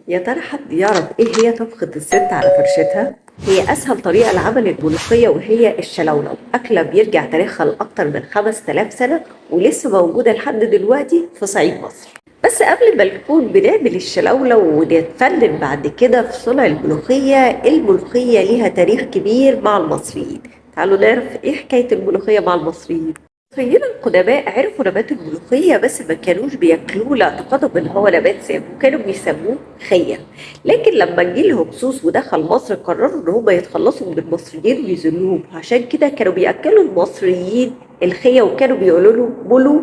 يا ترى حد يعرف ايه هي طبخة الست على فرشتها؟ هي اسهل طريقة لعمل الملوخية وهي الشلولو، اكلة بيرجع تاريخها لأكتر من 5000 سنة ولسه موجودة لحد دلوقتي في صعيد مصر. بس قبل ما نكون بنعمل الشلولو ونتفنن بعد كده في صنع الملوخية، الملوخية ليها تاريخ كبير مع المصريين. تعالوا نعرف ايه حكاية الملوخية مع المصريين. المصريين القدماء عرفوا نبات الملوخية بس ما كانوش بياكلوه لاعتقادهم ان هو نبات سام، وكانوا بيسموه خية. لكن لما جه الهكسوس ودخل مصر قرروا ان هم يتخلصوا من المصريين ويذلوهم، عشان كده كانوا بياكلوا المصريين الخية وكانوا بيقولوا له ملو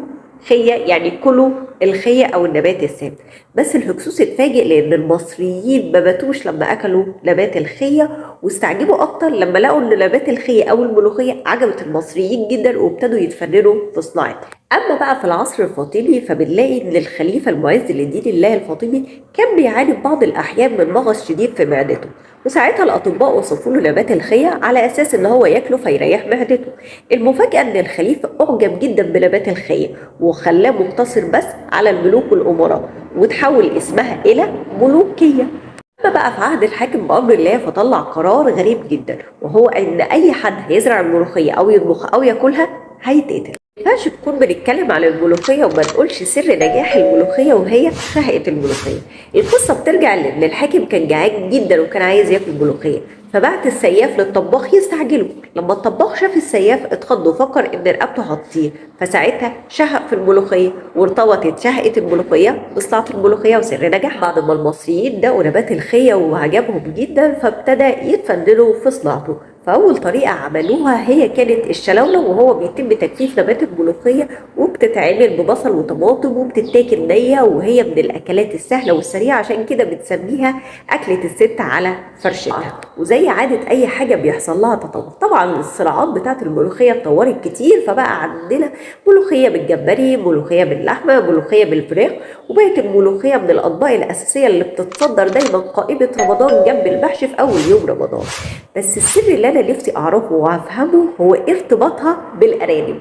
خية، يعني كلوا الخية او النبات السام. بس الهكسوس اتفاجئ لان المصريين ما ماتوش لما اكلوا نبات الخية، واستعجبوا اكتر لما لقوا ان نبات الخية او الملوخية عجبت المصريين جدا وابتدوا يتفننوا في صناعتها. اما بقى في العصر الفاطمي فبنلاقي ان الخليفة المعز لدين الله الفاطمي كان بيعاني في بعض الاحيان من مغص شديد في معدته، وساعتها الاطباء وصفوا له نبات الخية على اساس ان هو ياكله فيريح معدته. المفاجاة ان الخليفة اعجب جدا بنبات الخية وخلاه مقتصر بس على الملوك والامراء، وتحول اسمها الى ملوكيه. اما بقى في عهد الحاكم بامر الله فطلع قرار غريب جدا، وهو ان اي حد هيزرع الملوخية او يطبخها او ياكلها هيتقتل. ما ينفعش نكون بنتكلم عن الملوخية وما نقولش سر نجاح الملوخية وهي شهقة الملوخية. القصة بترجع لأن الحاكم كان جعان جدا وكان عايز ياكل ملوخية، فبعت السياف للطباخ يستعجله. لما الطباخ شاف السياف اتخض وفكر ان رقبته هتطير، فساعتها شهق في الملوخية وارتبطت شهقة الملوخية بصناعة الملوخية وسر نجاح. بعد ما المصريين دقوا نبات الخية وعجبهم جدا فابتدى يتفننوا في صناعته. فأول طريقة عملوها هي كانت الشلولو، وهو بيتم تجفيف نبات الملوخية وبتتعمل ببصل وطماطم وبتتاكل نية، وهي من الأكلات السهلة والسريعة، عشان كده بتسميها أكلة الست على فرشتها. وزي عادة أي حاجة بيحصل لها تطور، طبعا الصراعات بتاعت الملوخية اتطورت كتير، فبقى عندنا ملوخية بالجمبري، ملوخية باللحمة، ملوخية بالفراخ، وبقت الملوخية من الأطباق الأساسية اللي بتتصدر دايما قائمة رمضان جنب المحشي في أول يوم رمضان. بس السر اللي أنا نفسي أعرفه وأفهمه هو إيه ارتباطها بالأرانب.